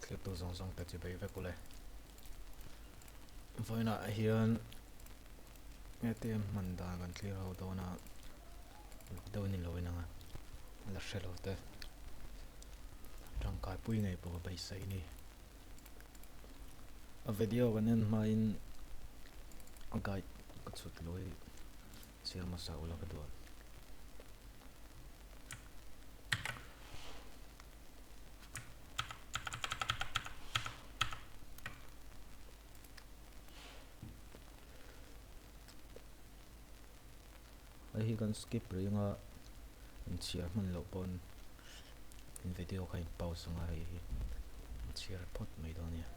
Thlirtu zawng zawng te chi bei vek ule. Vawiinah hian ATM hman dan kan thlir ho dawn a, uluk deuh a ni lo in ang a, la hre lo te tangkai pui ngei pawh ka beisei a ni. A video kan en hmain a guide ka chhut lui chhiar hmasa ula ka duh ang. Hei hi kan skip reng a inchhiar hman loh pawn in video kha in pause anga hei hi inchhiar phawt mai dawn a nia.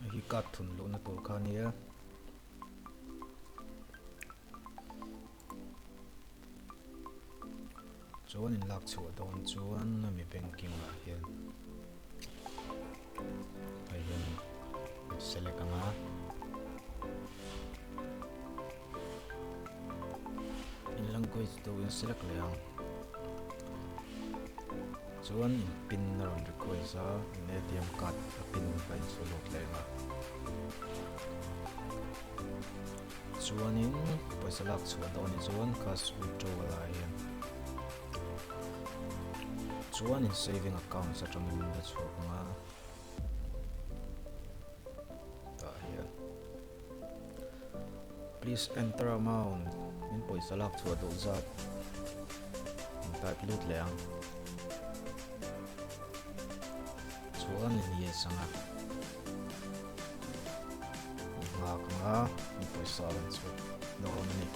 Hei hi card thun luhna tur kha a nia. Chuan in lak chhuah dawn chuan a mi banking ah hian hei hian select ang a. In language deuh in select leh ang. Chuan in pin a rawn request a, in ATM card a pin kha in sawi lut leh ang a. Chuanin pawisa lak chhuah dawn ni chuan cash withdrawal ah hian chuan in saving accounts atangin min la chhuak ang a. Tah hian please enter amount min pawisa lak chhuah duh zat in type lut leh ang chuan in yes ang a nghak ang a min pawisa rawn chhuah dawn a ni.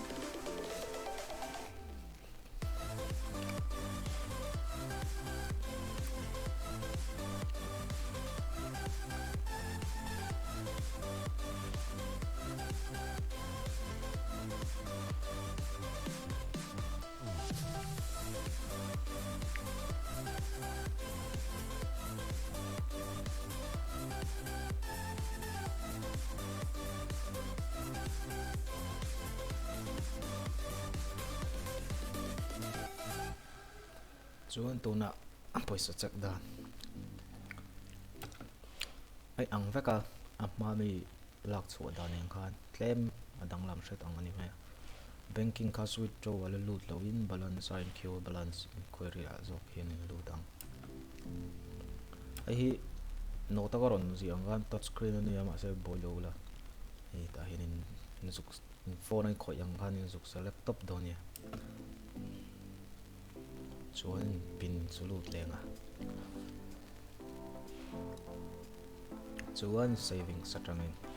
Chuan tunah a pawisa check dan a inang vek a, a hma mi lak chhuah dan nen khan tlem a danglam hret ang a ni mai a. Banking kha withdraw a la lut loin balance a inquire balance inquiry ah zawk hian in lut ang. Hei hi note a ka rawn ziah ang khan touch screen a nia mahse buai lo ula hei tah hian in zuk in phone a in khawih ang khan in zuk select tawp dawn a nia chuan pin chu lut leng a chuan savings atangin.